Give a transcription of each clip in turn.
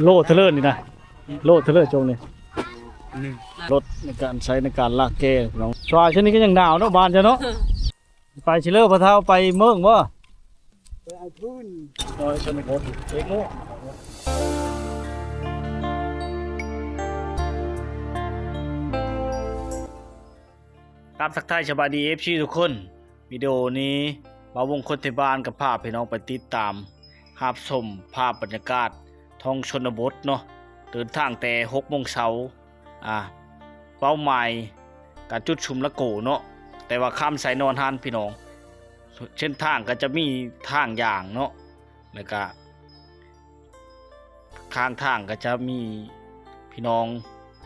ໂລເທື່ອເລີນີ້ນະ ໂລເທື່ອເລີຈົ່ງນີ້ ລົດໃນການໃຊ້ໃນການລາກແກ່ເນາະ. ຊ່ວງນີ້ກໍຍັງໜາວເນາະ ບ້ານເຈົ້າເນາະ. ໄປຊິເລີ ພໍ່ເຖົ້າ ໄປເມືອງບໍ່? ໄປເອົາພື້ນ ໂດຍ ຊົນນະບົດເອງເນາະ. ກາບທັກທາຍສະບາຍດີ ເອັຟຊີ ທຸກຄົນ. ວິດີໂອນີ້ ບ່າວວົງຄົນໄທບ້ານ ກໍພາພີ່ນ້ອງໄປຕິດຕາມຮັບຊົມພາບບັນຍາກາດທ້ອງຊົນນະບົດເນາະ. ເດີນທາງແຕ່ຫົກໂມງເຊົ້າ ອ່າ ເປົ້າໝາຍກະຈຸດຊຸມລະໂກເນາະ, ແຕ່ວ່າຂ້າມໄຊນອນຫັ້ນພີ່ນ້ອງ. ເສັ້ນທາງກໍຈະມີທາງຢາງເນາະ, ແລ້ວກະຂ້າງທາງກໍຈະມີພີ່ນ້ອງ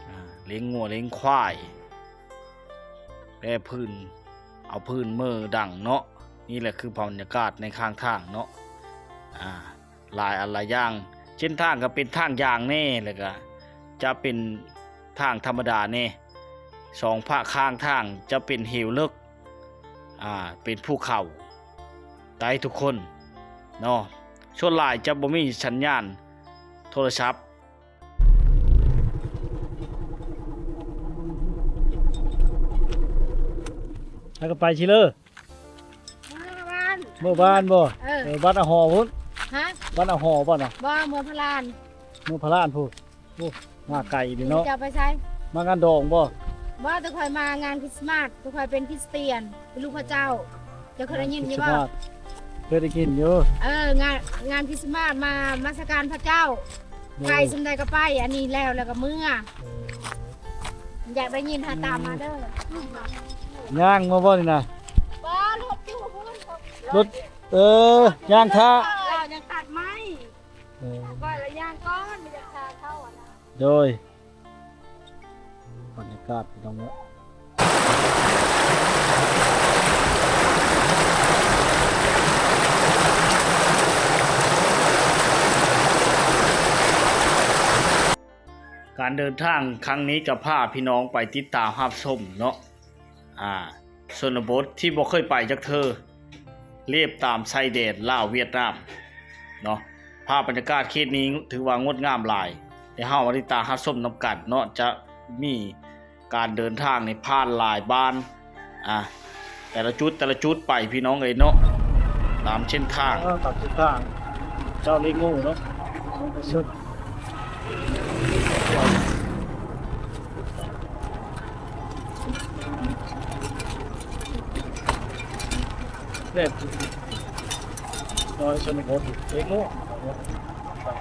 ອ່າ ລ້ຽງງົວລ້ຽງຄວາຍ ແປພື້ນ ເອົາພື້ນເມີດັງເນາະ. ນີ້ແຫຼະຄືພາບບັນຍາກາດໃນຂ້າງທາງເນາະ ອ່າ ຫຼາຍອັນຫຼາຍຢ່າງ. ເສັ້ນທາງກໍເປັນທາງຢາງແດ່ ແລ້ວກໍຈະເປັນທາງທຳມະດາແດ່. ສອງພາກຂ້າງທາງຈະເປັນເຫວເລິກ ອ່າ ເປັນພູເຂົາໄຕທຸກຄົນເນາະ. ສ່ວນຫຼາຍຈະບໍ່ມີສັນຍານໂທລະສັບ. ແລ້ວກໍໄປຊິເລີ ເມືອບ້ານ ເມືອບ້ານບໍ່? ເອີ ເອີ ບ້ານອາຫໍພຸ້ນ. ຮະ? ບ້ານອາຫໍບໍ່ນະ? ບໍ່ ເມືອພະລານ ເມືອພະລານພຸ້ນ. ໂອ້ ມາໄກເດເນາະ. ເຈົ້າໄປໃສ? ມາງານດອງບໍ່? ບໍ່ ແຕ່ຂ້ອຍມາງານຄຣິສມາດ, ແຕ່ຂ້ອຍເປັນຄຣິສຕຽນ ເປັນລູກພະເຈົ້າ. ເຈົ້າເຄີຍໄດ້ຍິນຢູ່ບໍ່? ຄຣິສມາດ ເຄີຍໄດ້ຍິນຢູ່. ເອີ ງານ ງານຄຣິສມາດ ມານະມັດສະການພະເຈົ້າ. ໂດຍ ໄປສ່ຳໃດກໍໄປ, ອັນນີ້ແລ້ວ ແລ້ວກໍເມືອ. ເອີ ຢາກໄດ້ຍິນຫາຕາມມາເດີ. ຍ່າງມາບໍ່ນີ້ນະ? ບໍ່ ລົດຢູ່ພຸ້ນ ລົດ ເອີ ຍ່າງຖ້າ ລາວຍັງຕັດໄມ້. ເອີ ຂ້ອຍລະຍ່າງກ່ອນ ບໍ່ຢາກຖ້າເຂົາຫັ້ນນະ. ໂດຍ ບັນຍາກາດພີ່ນ້ອງເນາະ. ການເດີນທາງຄັ້ງນີ້ກໍພາພີ່ນ້ອງໄປຕິດຕາມຮັບຊົມເນາະ ອ່າ ຊົນນະບົດທີ່ບໍ່ເຄີຍໄປຈັກເທື່ອ ລຽບຕາມຊາຍແດນລາວຫວຽດນາມເນາະ. ພາບບັນຍາກາດເຂດນີ້ຖືວ່າງົດງາມຫຼາຍ. ດຽວເຮົາມາຕິດຕາມຮັບຊົມນຳກັນເນາະ, ຈະມີການເດີນທາງນີ້ຜ່ານຫຼາຍບ້ານ ອ່າ ແຕ່ລະຈຸດ ແຕ່ລະຈຸດໄປພີ່ນ້ອງເອີຍເນາະ. ຕາມເສັ້ນທາງ ເອີ ຕາມເສັ້ນທາງ ເຈົ້າລີໂງ່ເນາະ ສຸດ. ແບບ ນ້ອຍຊົນນະບົດເອງເນາະ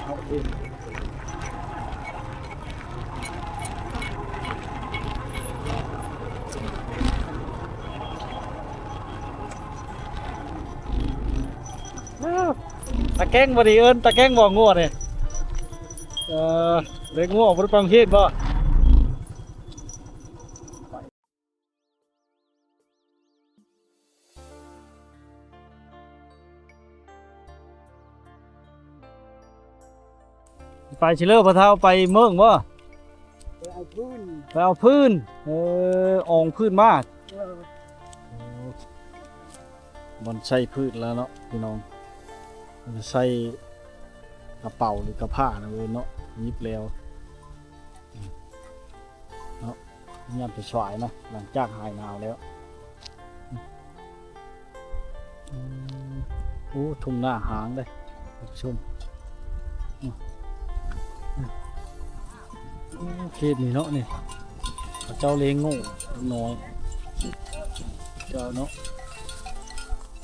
ເຮົາເອງ. ຕາແກ້ງບໍ່ໄດ້ເອີ້ນ ຕາແກ້ງບໍ່ງົວນີ້. ເອີ ເລີຍງົວບໍ່ໄດ້ໄປໂຮງຮຽນບໍ່? ໄປຊິເລີ ພໍ່ເຖົ້າ ໄປເມືອງບໍ່? ໄປເອົາພື້ນ ໄປເອົາພື້ນ. ເອີ ອອງພື້ນມາ. ເອີ ບ່ອນໃສ່ພືດແລ້ວເນາະພີ່ນ້ອງ, ໃສ່ກະເປົາ ຫຼື ກະພ້ານະເວີ້ນເນາະ, ຫຍິບແລ້ວເນາະ. ຍາມສວາຍໆເນາະ ຫຼັງຈາກຫາຍໜາວແລ້ວ. ອືມ ໂອ້ ທົ່ງນາຫາງເດ້ທ່ານຜູ້ຊົມ. ອືມ ອືມ ເຂດນີ້ເນາະ ນີ້ ເຂົາເຈົ້າລ້ຽງງົວນ້ອຍ ເຈົ້າເນາະ,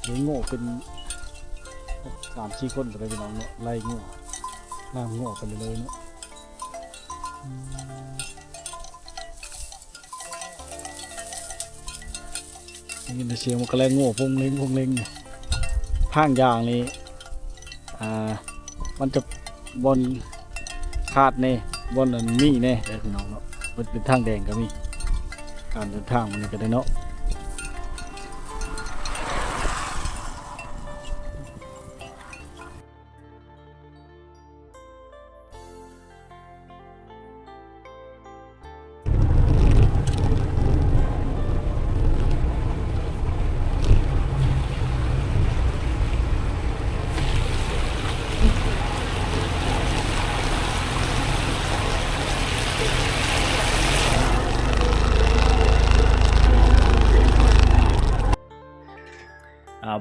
ລ້ຽງງົວເປັນສາມສີ່ຄົນໄປເລີຍພີ່ນ້ອງເນາະ, ໄລ່ງົວ ລ່າມງົວໄປເລີຍເນາະ. ອືມ ໄດ້ຍິນແຕ່ສຽງມັນກໍແລ່ງງົວ ພົງເລັງ ພົງເລັງ. ທາງຢ່າງນີ້ ອ່າ ມັນຈະບ່ອນຂາດແດ່ ບ່ອນອັນມີແດ່ເດີພີ່ນ້ອງເນາະ, ເປັນທາງແດງກໍມີ. ການເດີນທາງມື້ນີ້ກໍໄດ້ເນາະ. ໂ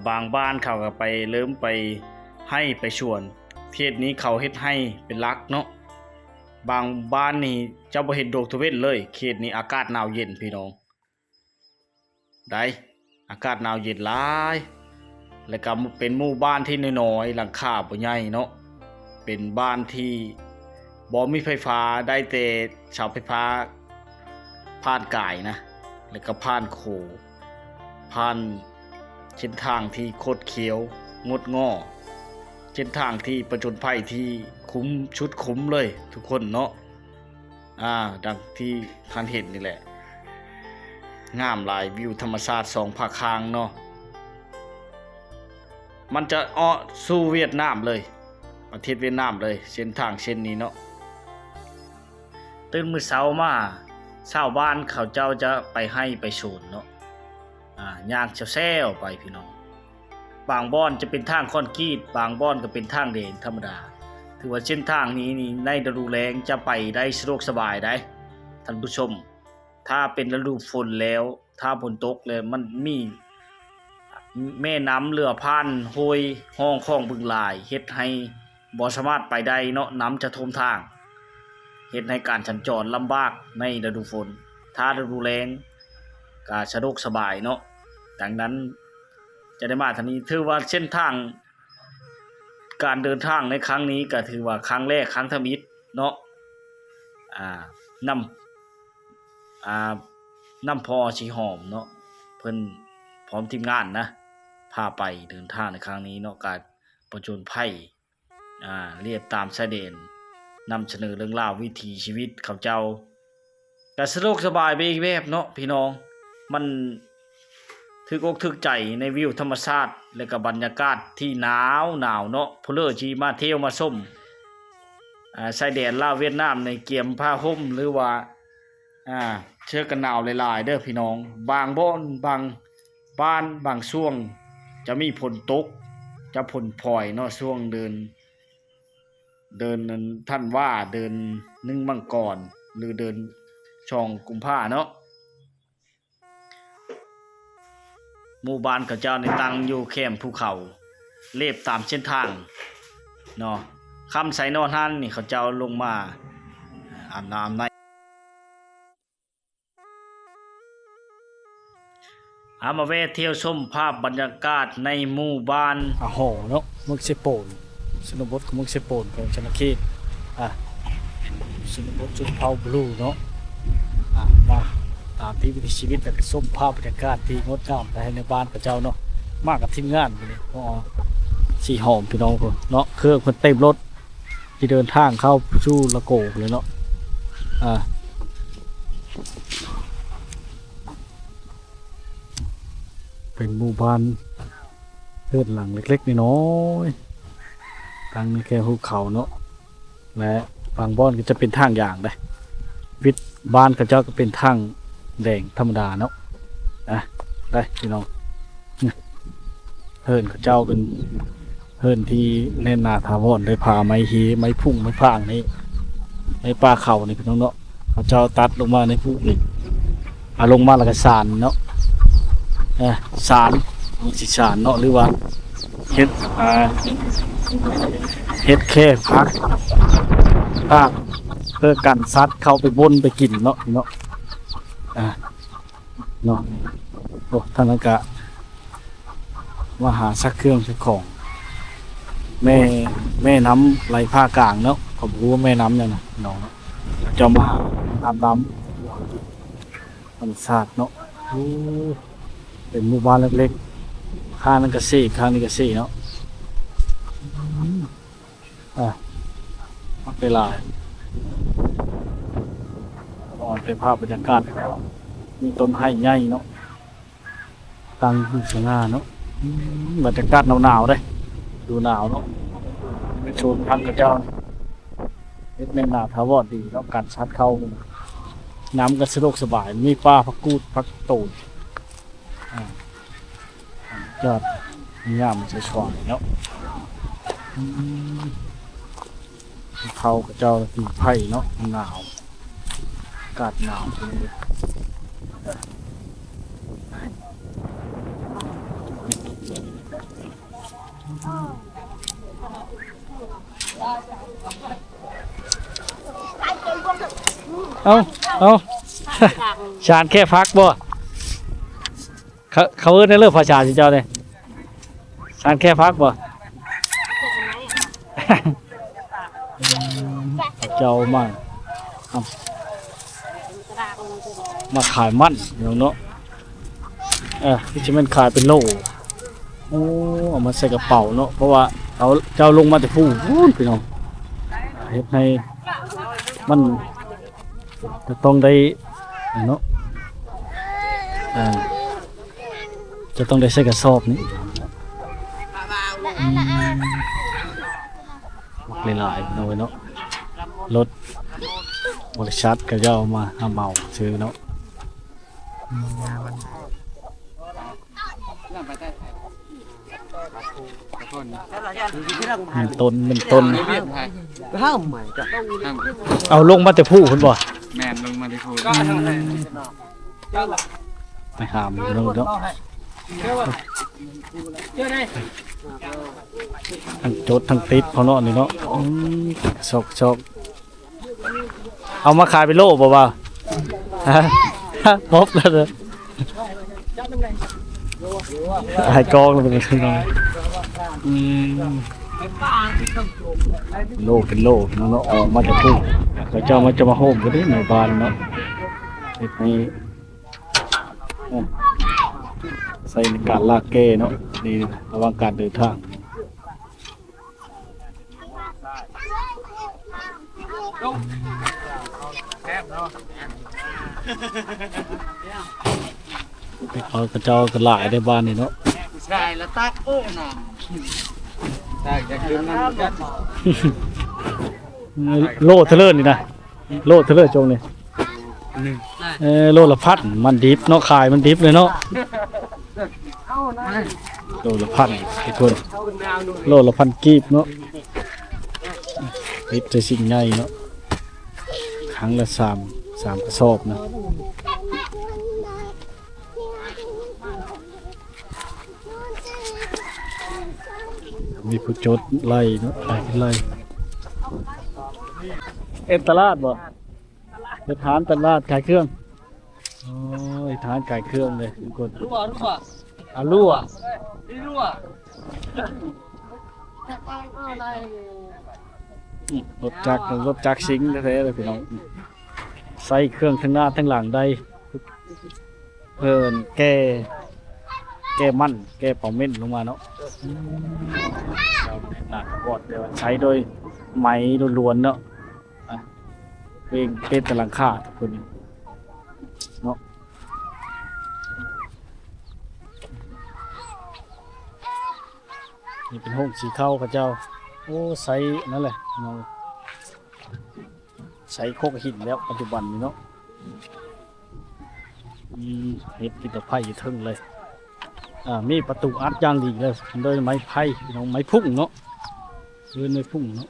ບາງບ້ານເຂົາກໍໄປ ເລີ່ມໄປໄຮ່ໄປສວນ. ເຂດນີ້ເຂົາເຮັດໄຮ່ເປັນຫຼັກເນາະ. ບາງບ້ານນີ້ເຈົ້າບໍ່ເຫັນດວງຕາເວັນເລີຍ. ເຂດນີ້ອາກາດໜາວເຢັນພີ່ນ້ອງ. ໄດ້ ອາກາດໜາວເຢັນຫຼາຍ ແລ້ວກໍເປັນໝູ່ບ້ານທີ່ນ້ອຍໆ ຫຼັງຄາບໍ່ໃຫຍ່ເນາະ. ເປັນບ້ານທີ່ບໍ່ມີໄຟຟ້າ ໄດ້ແຕ່ເສົາໄຟຟ້າຜ່ານກາຍນະ ແລ້ວກໍຜ່ານໂຂງ ຜ່ານເສັ້ນທາງທີ່ຄົດຂຽວງົດງໍ້ ເສັ້ນທາງທີ່ປະຈົນໄພທີ່ຄຸ້ມ ສຸດຄຸ້ມເລີຍທຸກຄົນເນາະ. ອ່າ ດັ່ງທີ່ທ່ານເຫັນນີ້ແຫຼະ ງາມຫຼາຍ ວິວທຳມະຊາດສອງພາກຂ້າງເນາະ. ມັນຈະເອາະສູ່ຫວຽດນາມເລີຍ ປະເທດຫວຽດນາມເລີຍ ເສັ້ນທາງເສັ້ນນີ້ເນາະ. ຕື່ນມື້ເຊົ້າມາ ຊາວບ້ານເຂົາເຈົ້າຈະໄປໄຮ່ໄປສວນເນາະ. ອ່າ ຍ່າງແຊວໆໄປພີ່ນ້ອງ. ບາງບ່ອນຈະເປັນທາງຄອນກຣີດ ບາງບ່ອນກໍເປັນທາງແດງທຳມະດາ. ຖືວ່າເສັ້ນທາງນີ້ນີ້ ໃນລະດູແລ້ງຈະໄປໄດ້ສະດວກສະບາຍໄດ໋ທ່ານຜູ້ຊົມ. ຖ້າເປັນລະດູຝົນແລ້ວ ຖ້າຝົນຕົກແລ້ວ ມັນມີແມ່ນ້ຳເຫຼືອຜ່ານຫ້ວຍຮ່ອງຂອງບຶງຫຼາຍ ເຮັດໃຫ້ບໍ່ສາມາດໄປໄດ້ເນາະ. ນ້ຳຈະຖ້ວມທາງ ເຮັດໃຫ້ການສັນຈອນລຳບາກໃນລະດູຝົນ. ຖ້າລະດູແລ້ງກໍສະດວກສະບາຍເນາະ. ດັ່ງນັ້ນ ຈະໄດ້ມາທາງນີ້ ຖືວ່າເສັ້ນທາງການເດີນທາງໃນຄັ້ງນີ້ ກໍຖືວ່າຄັ້ງແລກ ຄັ້ງທຳອິດເນາະ. ອ່າ ນຳ ອ່າ ນຳພໍ່ສີຫອມເນາະ ເພິ່ນພ້ອມທີມງານນະ ພາໄປເດີນທາງໃນຄັ້ງນີ້ເນາະ ການປະຈົນໄພ ອ່າ ລຽບຕາມຊາຍແດນ ນຳສະເໜີເລື່ອງລາວວິຖີຊີວິດເຂົາເຈົ້າ. ກະສະດວກສະບາຍໄປອີກແບບເນາະພີ່ນ້ອງ. ມັນຖືກອົກຖືກໃຈໃນວິວທຳມະຊາດ ແລະກະບັນຍາກາດທີ່ໜາວໆເນາະ. ຜູ້ເລີທີ່ມາທ່ຽວມາຊົມ ອ່າ ຊາຍແດນລາວຫວຽດນາມນີ້ ກຽມຜ້າຫົ່ມ ຫຼືວ່າ ອ່າ ເສື້ອກັນໜາວຫຼາຍໆເດີພີ່ນ້ອງ. ບາງບ່ອນ ບາງບ້ານ ບາງຊ່ວງຈະມີຝົນຕົກ ຈະຝົນຝອຍເນາະ ຊ່ວງເດືອນ ເດືອນທັນວາ ເດືອນໜຶ່ງມັງກອນ ຫຼືເດືອນສອງກຸມພາເນາະ. ໝູ່ບ້ານເຂົາເຈົ້ານີ້ຕັ້ງຢູ່ແຄມພູເຂົາ ລຽບຕາມເສັ້ນທາງເນາະ. ຄ່ຳໃສນອນຫັ້ນນີ້ ເຂົາເຈົ້າລົງມາອາບນ້ຳອາບໃນ. ເຮົາມາແວ່ທ່ຽວຊົມພາບບັນຍາກາດໃນໝູ່ບ້ານອາຫໍເນາະ ເມືອງເຊໂປນ ຊົນນະບົດຂອງເມືອງເຊໂປນ ແຂວງສະຫວັນນະເຂດ. ອ່າ ຊົນນະບົດຊົນເຜົ່າບລູເນາະ. ອ່າ ມາຕາມທີ່ວິຖີຊີວິດ ແລະ ຊົມພາບບັນຍາກາດທີ່ງົດງາມພາຍໃນບ້ານເຂົາເຈົ້າເນາະ. ມາກັບທີມງານມື້ນີ້ ພໍສີຫອມ ພີ່ນ້ອງເນາະ ເຄື່ອງເພິ່ນເຕັມລົດ ທີ່ເດີນທາງເຂົ້າສູ່ລະໂກພຸ້ນແຫຼະເນາະ. ອ່າ ເປັນໝູ່ບ້ານເຮືອນຫຼັງເລັກໆນ້ອຍໆ ຕັ້ງໃນແຄມພູເຂົາເນາະ ແລະ ບາງບ່ອນກໍຈະເປັນທາງຢາງເດ້. ວິດບ້ານເຂົາເຈົ້າກໍເປັນທາງແດງທຳມະດາເນາະ. ອ່າ ໄດ້ພີ່ນ້ອງ. ເຮືອນເຂົາເຈົ້າເປັນເຮືອນທີ່ແໜ້ນໜາຖາວອນ ໄດ້ຜ້າໄມ້ເຮ ໄມ້ພຸ້ງໄມ້ພາງນີ້ ໄມ້ປ່າເຂົານີ້ພີ່ນ້ອງເນາະ. ເຂົາເຈົ້າຕັດລົງມາໃນພູນີ້ ເອົາລົງມາແລ້ວກໍສານເນາະ. ເອີ ສານ ມັນຊິສານເນາະ ຫຼືວ່າເຮັດ ອ່າ ເຮັດແຄ່ພັກ ພາກ ເພື່ອກັນສັດເຂົ້າໄປບົ່ນໄປກິນເນາະ ເນາະ. ອ່າ ເນາະ. ໂອ້ ທາງນັ້ນກະມາຫາຊັກເຄື່ອງຊັກຂອງ ແມ່ ແມ່ນ້ຳໄຫຼຜ່າກາງເນາະ. ເຂົາບໍ່ຮູ້ວ່າແມ່ນ້ຳຫຍັງນະ ພີ່ນ້ອງເນາະ. ເຈົ້າມາຫາອາບນ້ຳທຳມະຊາດເນາະ. ໂອ້ ເປັນໝູ່ບ້ານເລັກໆ ຂ້າງນັ້ນກະເຊ ຂ້າງນີ້ກະເຊເນາະ. ອ່າ ມັກໄດ້ຫຼາຍ ອອກໄດ້ພາບບັນຍາກາດ ມີຕົ້ນໄຮໃຫຍ່ເນາະ ຕັ້ງຢູ່ສະຫງ່າເນາະ. ອືມ ບັນຍາກາດໜາວໆເດ້ ດູໜາວເນາະ. ເປັນໂຊນພັກເຂົາເຈົ້າ ເຮັດແໜ້ນໜາຖາວອນດີເນາະ ກັນສັດເຂົ້າ. ນ້ຳກໍສະດວກສະບາຍ ມີປ່າຜັກກູດ ຜັກໂຕນ ອ່າ ຍອດງາມສວຍໆເນາະ. ອືມ ເຂົາເຈົ້າຜິງໄຟເນາະ ໜາວ ອາກາດໜາວ. ເປັນ ເອົາ ເອົາ ສານແຄ່ຜັກບໍ່? ເຂົາ ເຂົາເອີ້ນແນວເລີ ພາສາເຈົ້ານີ້ ສານແຄ່ຜັກບໍ່? ເຈົ້າມາ ມາຂາຍມັນເນາະ ເອີ ຄືຊິແມ່ນຂາຍເປັນໂລ. ໂອ້ ເອົາມາໃສ່ກະເປົາເນາະ ເພາະວ່າເອົາ ເຈົ້າລົງມາແຕ່ພູ້ພຸ້ນ ພີ່ນ້ອງ ເຮັດໃຫ້ມັນ ຈະຕ້ອງໄດ້ເນາະ ອ່າ ຈະຕ້ອງໄດ້ໃສ່ກະສອບນີ້ ອືມ ບັກຫຼາຍໆ ເນາະ ເນາະ ລົດບໍລິສັດເຂົາເຈົ້າເອົາມາຮັບເໝົາຊື້ເນາະ ອືມ. ເປັນຕົ້ນ ເປັນຕົ້ນ ເອົາລົງມາແຕ່ພູ້ພຸ້ນບໍ່? ແມ່ນ ລົງມາແຕ່ພູ້ ອືມ ໄປຫາເບິ່ງເນາະ ທັງຈົດທັງຕິດເຂົາເນາະ ນີ້ເນາະ ອືມ ຊອກໆ. ເອົາມາຂາຍເປັນໂລບໍ່ວ່າ? ຮະ? ໝົດແລ້ວເດີ ໃຫ້ກອງແລ້ວເປັນ ອືມ ໂລເປັນໂລເນາະ ອອກມາຈາກພຸ້ນ ເຂົາເຈົ້າມາຈະມາໂຮມກັນເດ້ໃນບ້ານເນາະ ເຮັດໃຫ້ ໂອ້ ໃຊ້ໃນການລາກແກ່ເນາະ ໃນລະຫວ່າງການເດີນທາງ. ເຂົາເຈົ້າກໍຫຼາຍໃນບ້ານນີ້ເນາະ ຜູ້ຊາຍລະຕັກ ເອີ ນະ ຕັກຈາກເດີມນຳກັນ ໂລເທົ່າເລີນີ້ນະ ໂລເທົ່າເລີຈົ່ງນີ້ ເອີ ໂລລະພັນ ມັນດິບເນາະ ຂາຍມັນດິບເລີຍເນາະ ໂລລະພັນທຸກຄົນ ໂລລະພັນກີບເນາະ ຕິດໃສ່ຊິ້ນໃຫຍ່ເນາະ ຄັ້ງລະສາມ ສາມກະສອບນະ ມີຜູ້ຈົດໄລ່ເນາະ ໄລ່ ໄລ່ ເຮັດຕະຫຼາດບໍ່? ເຮັດຮ້ານຕະຫຼາດຂາຍເຄື່ອງ ໂອ້ຍ ເຮັດຮ້ານຂາຍເຄື່ອງເລີຍທຸກຄົນ ອາ ລົວ ອາ ລົວ ອືມ ລົດຈັກ ລົດຈັກຊິງແທ້ໆເລີຍພີ່ນ້ອງ ໃສ່ເຄື່ອງທັງໜ້າທັງຫຼັງໄດ້ ເພິ່ນແກ່ ແກ່ມັນ ແກ່ເປົາເມັ້ນລົງມາເນາະ ອືມ ໜ້າກະບອດ ແຕ່ວ່າໃຊ້ໂດຍໄມ້ລ້ວນໆເນາະ. ອ່ະ ເປັນ ເປັນຕາຫຼັງຄາທຸກຄົນເນາະ ນີ້ເປັນໂຮງສີເຂົ້າເຂົາເຈົ້າ ໂອ້ ໃຊ້ນັ້ນແຫຼະເນາະ ໃຊ້ໂຄກຫີນແລ້ວປັດຈຸບັນນີ້ເນາະ ອືມ ເຮັດກິນຕະໄພຢູ່ເທິງເລີຍ ອ່າ ມີປະຕູອັດຢ່າງດີເລີຍ ໂດຍໄມ້ໄຜ່ ພີ່ນ້ອງ ໄມ້ພຸ້ງເນາະ ເອີ້ນໄມ້ພຸ້ງເນາະ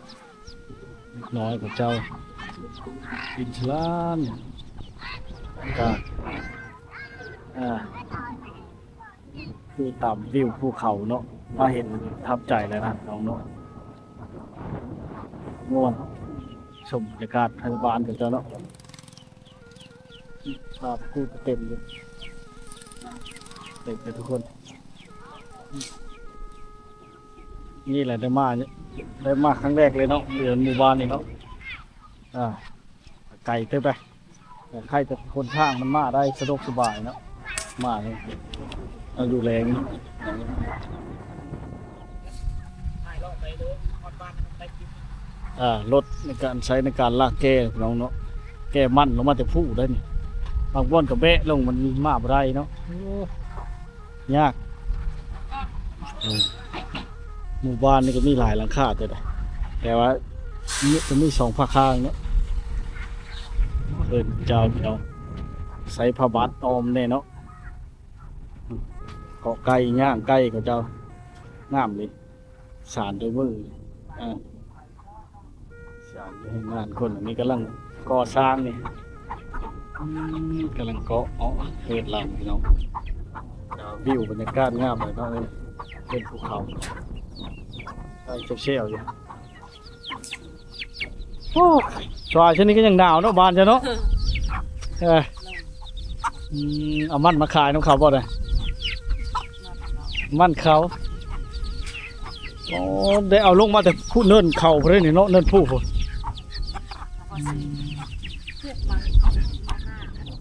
ເດັກນ້ອຍຂອງເຈົ້າ ກິນສະຫຼານ ກະ ອ່າ ຄືຕາມວິວພູເຂົາເນາະ ມາເຫັນປະທັບໃຈແລ້ວນະນ້ອງເນາະ ມ່ວນ ຊົມບັນຍາກາດໃນບ້ານຂອງເຈົ້າເນາະ. ພາບຄູ່ເຕັມຢູ່ ເຕັມເລີຍທຸກຄົນ ນີ້ແຫຼະໄດ້ມາ ໄດ້ມາຄັ້ງແລກເລີຍເນາະ ຢູ່ໝູ່ບ້ານນີ້ເນາະ ອ່າ ໄກເຕີບໄດ໋ ແຕ່ໃຄ່ແຕ່ຄົນທາງມັນມາໄດ້ສະດວກສະບາຍເນາະ ມາເນາະ ເອົາຢູ່ແລງ ອ່າ ລົດໃນການ ໃຊ້ໃນການລາກແກ່ພີ່ນ້ອງເນາະ ແກ່ມັນລົງມາແຕ່ພູໄດ໋ນີ້ ບາງບ່ອນກໍແບະລົງ ມັນມາບໍ່ໄດ້ເນາະ ໂອ້ ຍາກ ເອີ ໝູ່ບ້ານນີ້ກໍມີຫຼາຍຫຼັງຄາແຕ່ ແຕ່ວ່າມີ ຈະມີສອງພາກຂ້າງເນາະ ເອີ້ນເຈົ້າ ເຈົ້າ ໃຊ້ຜ້າບັດອ້ອມແດ່ເນາະ ເກາະໄກ່ ຍ່າງໄກ່ເຂົາເຈົ້າ ງາມເດ ສານດ້ວຍມື ອ່າ ສານດ້ວຍງານຄົນ ອັນນີ້ກຳລັງກໍ່ສ້າງນີ້ ອືມ ກຳລັງກໍ່ເນາະ ເຂດລາວພີ່ນ້ອງ ແຕ່ວ່າວິວບັນຍາກາດງາມຫຼາຍເນາະ ເປັນພູເຂົາ ແຊວໆຢູ່. ໂອ້ ສວາຍຊະນີ້ກໍຍັງໜາວເນາະ ບ້ານເຈົ້າເນາະ. ເອີ ອືມ ເອົາມັນມາຂາຍນຳເຂົາບໍ່ໄດ້ ມັນເຂົາ. ໂອ້ ໄດ້ເອົາລົງມາແຕ່ພູເນີນເຂົາພຸ້ນເດ້ນີ້ເນາະ ເນີນພູພຸ້ນ.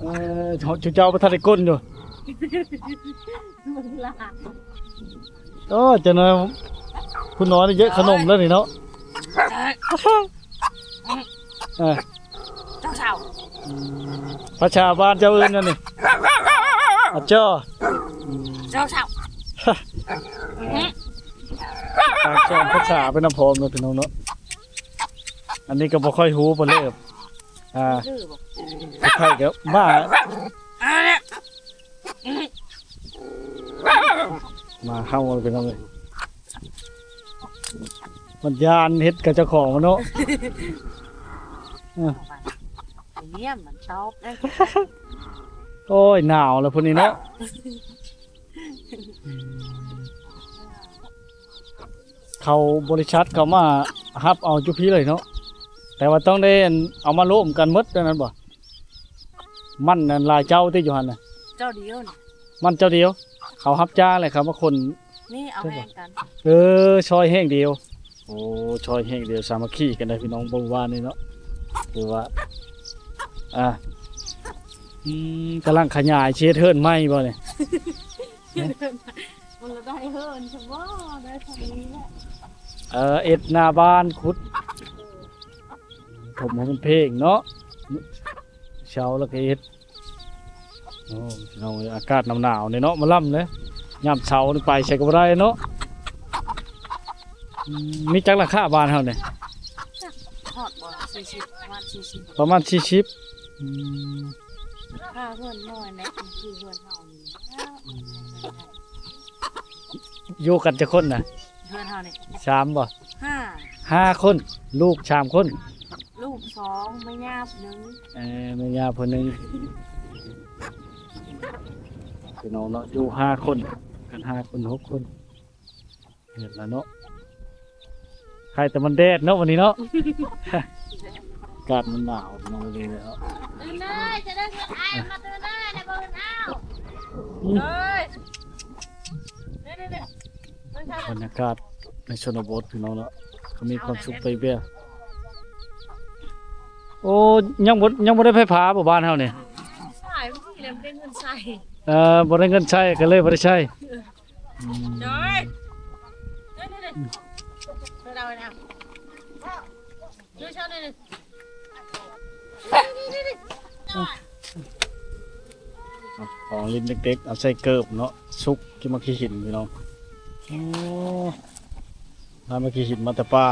ເອີ ເຈົ້າ ເຈົ້າບໍ່ທັນໄດ້ກົ້ນຢູ່. ໂອ້ ເຈົ້ານ້ອຍ ຜູ້ນ້ອຍນີ້ເຍາະຂະໜົມແລ້ວນີ້ເນາະ. ເອີ ເຈົ້າເຖົ້າ ພາສາບ້ານເຈົ້າເອີ້ນຫຍັງນີ້? ອາຈໍ່ ເຈົ້າເຖົ້າ ຕ່າງສອງພາສາໄປນຳພ້ອມເນາະ ພີ່ນ້ອງເນາະ. ອັນນີ້ກໍບໍ່ຄ່ອຍຮູ້ປານໃດ. ອ່າ ໃຜກໍມາ ມາເຫົ່າເລີຍ ພີ່ນ້ອງເອີຍ. ມັນຢ້ານເຮັດກັບເຈົ້າຂອງມັນເນາະ. ເອີ ເນຍມັນຕອບເດ້. ໂອ້ຍ ໜາວແລ້ວພຸ້ນນີ້ເນາະ. ເຂົາ ບໍລິສັດເຂົາມາຮັບເອົາຢູ່ພີ້ເລີຍເນາະ ແຕ່ວ່າຕ້ອງໄດ້ ອັນ ເອົາມາໂລມກັນໝົດ ອັນນັ້ນບໍ່? ມັນ ອັນ ຫຼາຍເຈົ້າຕິຢູ່ຫັ້ນນະ? ເຈົ້າດຽວນີ້ ມັນເຈົ້າດຽວ. ເຂົາຮັບຈ້າງແລ້ວເຂົາມາຂົນ ນີ້ເອົາແຮງກັນ. ເອີ ຊ່ອຍແຮງດຽວ. ໂອ້ ຊ່ອຍແຮງດຽວ ສາມັກຄີກັນໄດ້ ພີ່ນ້ອງ. ບໍ່ວ່ານີ້ເນາະ ຄືວ່າ ອ່າ ອືມ ກຳລັງຂະຫຍາຍ ຊິເຮັດເຮືອນໃໝ່ບໍ່ນີ້? ມັນລະໄດ້ເຮືອນຊະບໍ່ ໄດ້ເທົ່ານີ້ແຫຼະ. ເອີ ເຮັດໜ້າບ້ານ ຂຸດຖົມໃຫ້ມັນເພງເນາະ ເຊົາແລ້ວກໍເຮັດ. ໂອ້ ພີ່ນ້ອງເອີຍ ອາກາດໜາວໆນີ້ເນາະ ມາລຳເດ້. ຍາມເຊົ້ານີ້ໄປໃສກໍບໍ່ໄດ້ເນາະ. ອືມ ມີຈັກຫຼັງຄາບ້ານເຮົານີ້? ຮອດບໍ່ ສີ່ສິບ ປະມານສີ່ສິບ ປະມານສີ່ສິບ. ອືມ ຄ່າເຮືອນນ້ອຍແຫຼະ ຄືເຮືອນເຮົານີ້ແຫຼະ. ອືມ ຢູ່ກັນຈັກຄົນນະ? ເຮືອນເຮົານີ້ ສາມບໍ່? ຫ້າ ຫ້າຄົນ ລູກສາມຄົນ. ລູກສອງ ແມ່ຍ່າຜູ້ໜຶ່ງ. ເອີ ແມ່ຍ່າຜູ້ໜຶ່ງ. ພີ່ນ້ອງເນາະ ຢູ່ຫ້າຄົນ ກັນຫ້າຄົນ ຫົກຄົນ ເຫັນລະເນາະ. ໃຄແຕ່ມັນແດດເນາະ ວັນນີ້ເນາະ. ອາກາດມັນໜາວ ພີ່ນ້ອງເອີຍເນາະ. ຕື່ນເດີ ຈະໄດ້ເງິນອ້າຍມາຕື່ນເດີ ໄດ້ບໍ່ເງິນອ້າວ. ເອີຍ ນີ້ໆໆ ບັນຍາກາດໃນຊົນນະບົດ ພີ່ນ້ອງເນາະ ກໍມີຄວາມສຸກໄປແບບ. ໂອ້ ຍັງບໍ່ ຍັງບໍ່ໄດ້ໄຟຟ້າບໍ່ບ້ານເຮົານີ້? ສາຍມັນນີ້ແຫຼະ ບໍ່ໄດ້ເງິນໃຊ້. ເອີ ບໍ່ໄດ້ເງິນໃຊ້ກໍເລີຍບໍ່ໄດ້ໃຊ້. ອືມ ໂດຍ ນີ້ໆໆ ເອົາແລ້ວ. ຂອງຫຼິ້ນເດັກໆ ເອົາໃສ່ເກີບເນາະ ສຸກ ກິນໝາກຂີ້ຫີນ ພີ່ນ້ອງ. ໂອ້ ມາໝາກຂີ້ຫີນມາແຕ່ປ່າ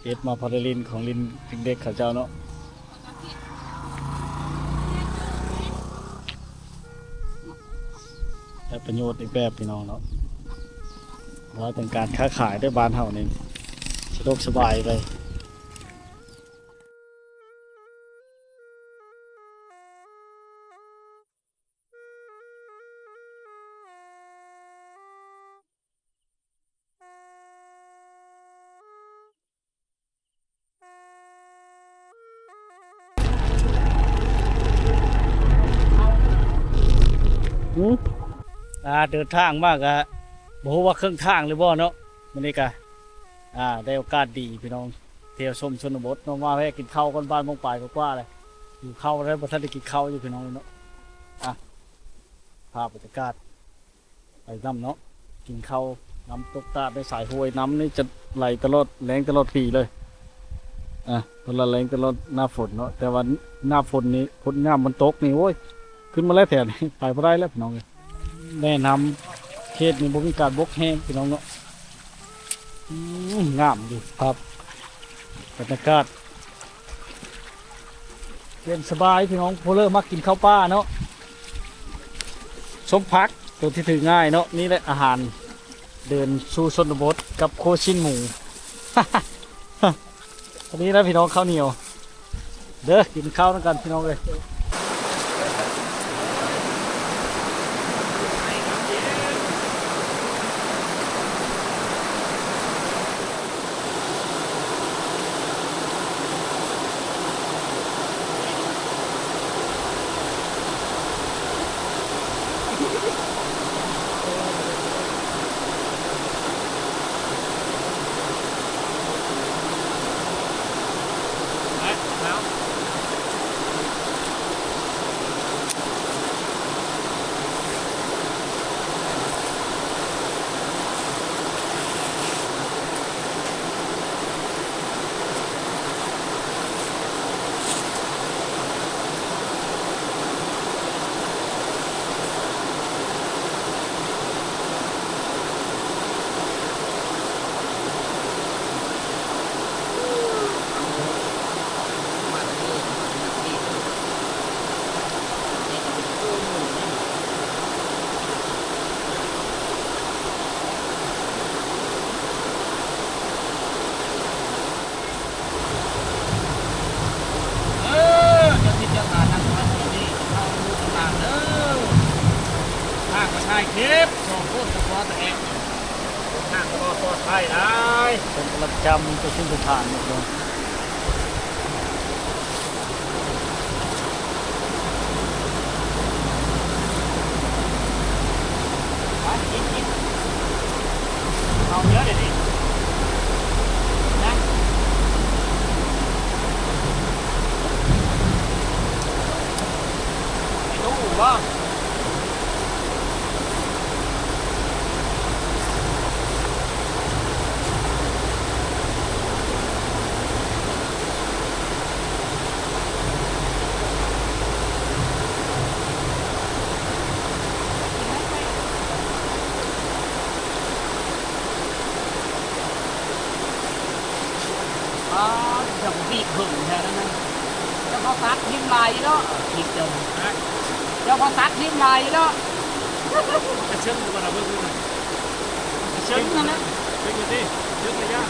ເກັບມາພໍໄດ້ຫຼິ້ນ ຂອງຫຼິ້ນເດັກໆ ເຂົາເຈົ້າເນາະ. ໄດ້ປະໂຫຍດອີກແບບ ພີ່ນ້ອງເນາະ ວ່າເປັນການຄ້າຂາຍເດ້ ບ້ານເຮົານີ້ ສະດວກສະບາຍໄປ. ອືມ ອ່າ ເດີນທາງມາກະບໍ່ຮູ້ວ່າເຄິ່ງທາງຫຼືບໍ່ເນາະ. ມື້ນີ້ກະ ອ່າ ໄດ້ໂອກາດດີພີ່ນ້ອງ ທ່ຽວຊົມຊົນນະບົດເນາະ. ມາແວະກິນເຂົ້າກ່ອນ ບ່າຍໂມງປາຍກວ່າໆແລ້ວ ຫິວເຂົ້າແລ້ວ ບໍ່ທັນໄດ້ກິນເຂົ້າຢູ່ພີ່ນ້ອງເນາະ. ອ່ະ ພາບບັນຍາກາດ ໄປນຳເນາະ ກິນເຂົ້ານ້ຳຕົກຕາດ ໃນສາຍຫ້ວຍ ນ້ຳນີ້ຈະໄຫຼຕະຫຼອດແລ້ງຕະຫຼອດປີເລີຍ. ອ່ະ ເພິ່ນວ່າແລ້ງຕະຫຼອດໜ້າຝົນເນາະ ແຕ່ວ່າໜ້າຝົນນີ້ ຝົນຍາມມັນຕົກນີ້ ໂອ້ຍ ຂຶ້ນມາແລ້ວແຖວນີ້ ໄປບໍ່ໄດ້ແລ້ວພີ່ນ້ອງເອີຍ. ແມ່ນ້ຳເຂດນີ້ບໍ່ມີການບົກແຫ້ງພີ່ນ້ອງເນາະ. ອືມ ງາມຢູ່ ພາບບັນຍາກາດ ເຢັນສະບາຍພີ່ນ້ອງ. ຜູ້ເລີມັກກິນເຂົ້າປ່າເນາະ ສົ້ມຜັກ ໂຕທີ່ຖືງ່າຍເນາະ. ນີ້ແຫຼະອາຫານເດີນສູ່ຊົນນະບົດກັບຄົວຊີ້ນໝູ. ອັນນີ້ນະພີ່ນ້ອງ ເຂົ້າໜຽວເດີ ກິນເຂົ້ານຳກັນພີ່ນ້ອງເອີຍ. ເຈັບສອງຄົນສະເພາະແຕ່ແອກ ເດີນທາງກໍປອດໄພຫຼາຍ ເພິ່ນກຳລັງຈຳຕົວສິ່ງຕົວທ່ານຢູ່. ອໍ ເຈົ້າກໍບີບເບິ່ງແທ້ນັ້ນນະ ເຈົ້າກໍຕັດຖິ້ມຫຼາຍເນາະ ບີບເຈົ້າ ເຈົ້າກໍຕັດຖິ້ມຫຼາຍເນາະ ກະເຊີງຢູ່ບໍ່ລະເບິ່ງຢູ່ນະ ກະເຊີງນັ້ນແຫຼະ ເຊີງຢູ່ຕິ ເຊີງໄລຍະ.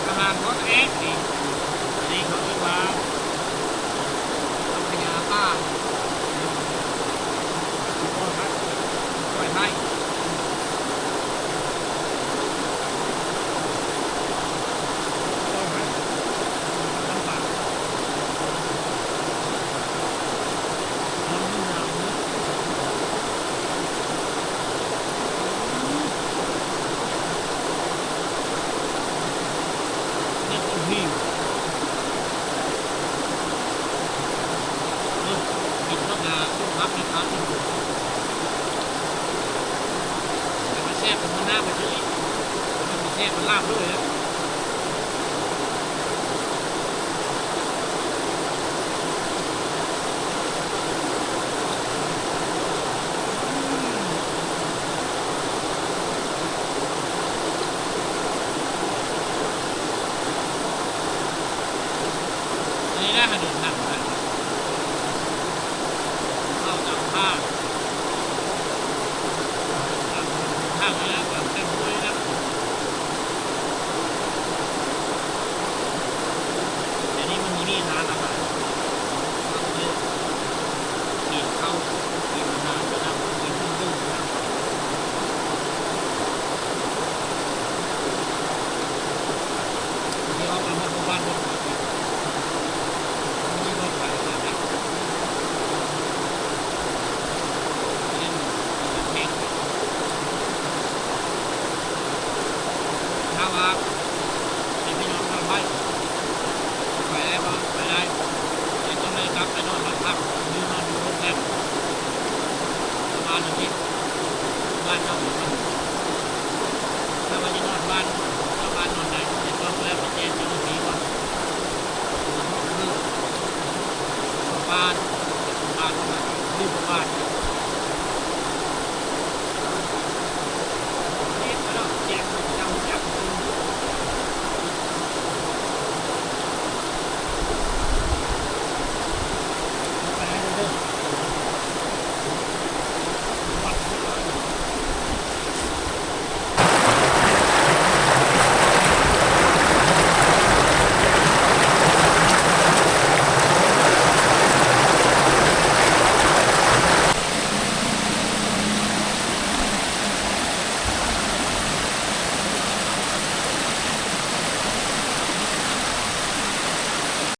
ອາຫານຂອງແອກນີ້ ອັນນີ້ເຂົາເອີ້ນວ່າ ພະຍາປ່າ ກ້ອຍໄມ້ ກ້ອຍໄມ້. ແຊບ ມັນໜ້າໄປເລີຍ ມັນຊິແຊບ ມັນລາບເລີຍ. ອັນນີ້ນະ ອັນນີ້